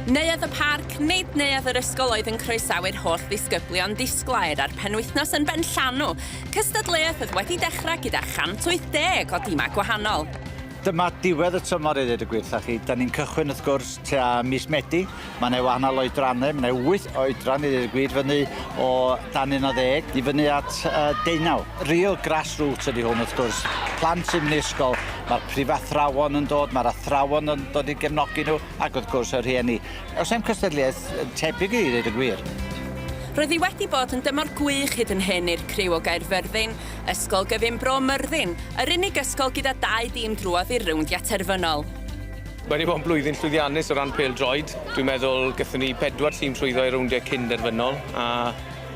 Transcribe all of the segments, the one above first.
Neuadd y Parc, nid neuadd yr ysgol oedd yn croesawu'r holl ddisgyblion disglair a'r penwythnos yn benllanw, cystadleuaeth oedd wedi dechrau gyda 180 o dimau gwahanol. Dyma diwedd y tymor i ddweud y gwir wrtha chi. Da ni'n cychwyn wrth gwrs tua mis Medi. Mae yna wahanol oedrannau, mae yna wyth oedran i ddweud y gwir fyny o dan 11 i fyny at deunaw. Real grassroots ydy hwn wrth gwrs. Plant sy'n mynd i ysgol, mae'r prifathrawon yn dod, mae'r athrawon yn dod i gefnogi nhw ac wrth gwrs y rhieni. Oes na'm cystadleuaeth tebyg i ddweud y gwir. Roedd hi wedi bod yn dymor gwych hyd yn hyn i'r criw o Gaerfyrddin, Ysgol Gyfun Bro Myrddin, yr unig ysgol gyda dau dîm drwodd i'r rowndiau terfynol. Mae wedi bod yn blwyddyn llwyddiannus o ran pêl-droed. Dwi'n meddwl gathon ni pedwar tîm trwyddo i'r rowndiau cyn-derfynol a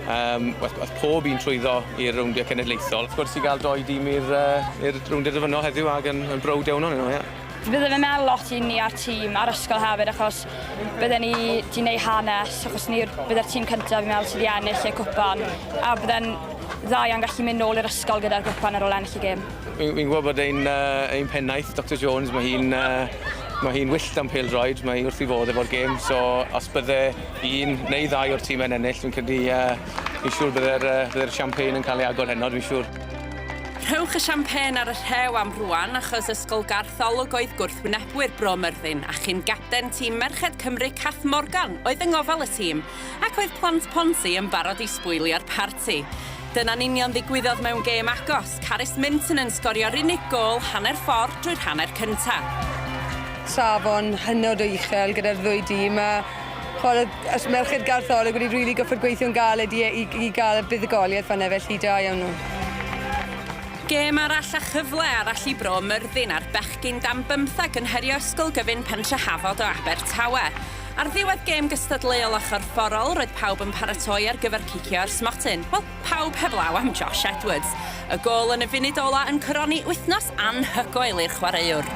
yym weth weth pob un trwyddo i'r rowndiau cenedlaethol. Wrth gwrs i ga'l doi dîm i'r yy i'r rowndiau derfynol heddiw ag yn yn browd iawn ohonyn nhw ie. Bydde fe'n meddwl lot i ni a'r tîm a'r ysgol hefyd achos bydden ni 'di neu' hanes achos ni'r bydde'r tîm cyntaf fi'n meddwl sy 'di ennill y cwpan a bydde'n dda iawn gallu mynd nôl i'r ysgol gyda'r gwpan ar ôl ennill y gêm. Fi'n fi'n gwybod bod ein yy ein pennaeth Doctor Jones ma' hi'n yy ma' hi'n wyllt am pêl-droed mae 'i wrth 'i fodd efo'r gêm so os bydde un neu ddau o'r tîme'n ennill fi'n credu yy fi'n siŵr bydde'r yy bydde'r champagne yn ca'l ei agor heno dwi'n siŵr. Rhowch y siampên ar y rhew am rwan achos Ysgol Garth Olwg oedd gwrthwynebwyr Bro Myrddin a chyn gapten tîm Merched Cymru Kath Morgan oedd yng ngofal y tîm ac oedd plant Ponty yn barod i sbwylio'r parti. Dyna'n union ddigwyddodd mewn gêm agos, Carys Minton yn sgorio'r unig gôl hanner ffordd drwy'r hanner cynta'. Safon hynod o uchel gyda'r ddwy dîm a chware os merched Garth Olwg wedi rili goffod gweithio'n galed i i i ga'l y buddugoliaeth fan 'na felly da iawn nhw. Gêm arall a chyfle arall i Bro Myrddin a'r bechgyn dan bymtheg yn herio Ysgol Gyfun Pentrehafod o Abertawe. Ar ddiwedd gêm gystadleuol a chorfforol, roedd pawb yn paratoi ar gyfer cicio i'r smotyn. Wel, pawb heblaw am Josh Edwards. Y gôl yn y funud ola yn coroni wythnos anhygoel i'r chwaraewr.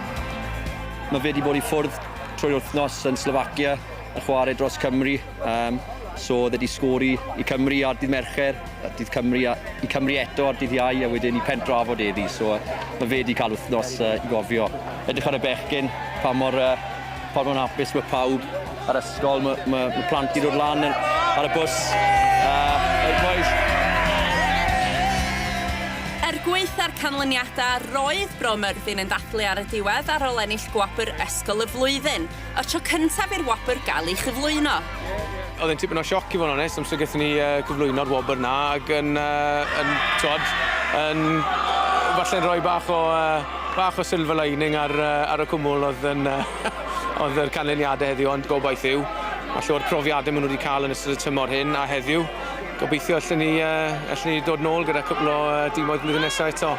Mae fe 'di bod i ffwrdd trwy'r wythnos yn Slovakia yn chwarae dros Cymru. Um, so oedd e wedi sgori i Cymru ar dydd Mercher, a dydd Cymru a, i Cymru eto ar dydd Iau a wedyn i Pentrafod heddi. So mae fe wedi cael wythnos i gofio. Edrych ar y bechgyn, pa mor, pa mor hapus mae pawb ar ysgol, mae, mae, mae plant i dod lan ar y bws. Right boys. Er gwaetha'r canlyniadau, roedd Bro Myrddin yn dathlu ar y diwedd ar ôl ennill gwobr Ysgol y Flwyddyn, y tro cyntaf i'r wobr gael ei chyflwyno. Oedd e'n tipyn o sioc i fod yn onest, amser gaethon ni yy cyflwyno'r wobr 'na ag yn yy yn t'wod yn falle'n rhoi bach o yy bach o silver lining ar yy ar y cwmwl o'dd yn yy o'dd yr canlyniade heddiw ond gobaith yw falle o'r profiade ma' nw 'di ca'l yn ystod y tymor hyn a heddiw gobeithio allen ni yy allen ni dod nôl gyda cwpwl o yy dimoedd blwyddyn nesa eto.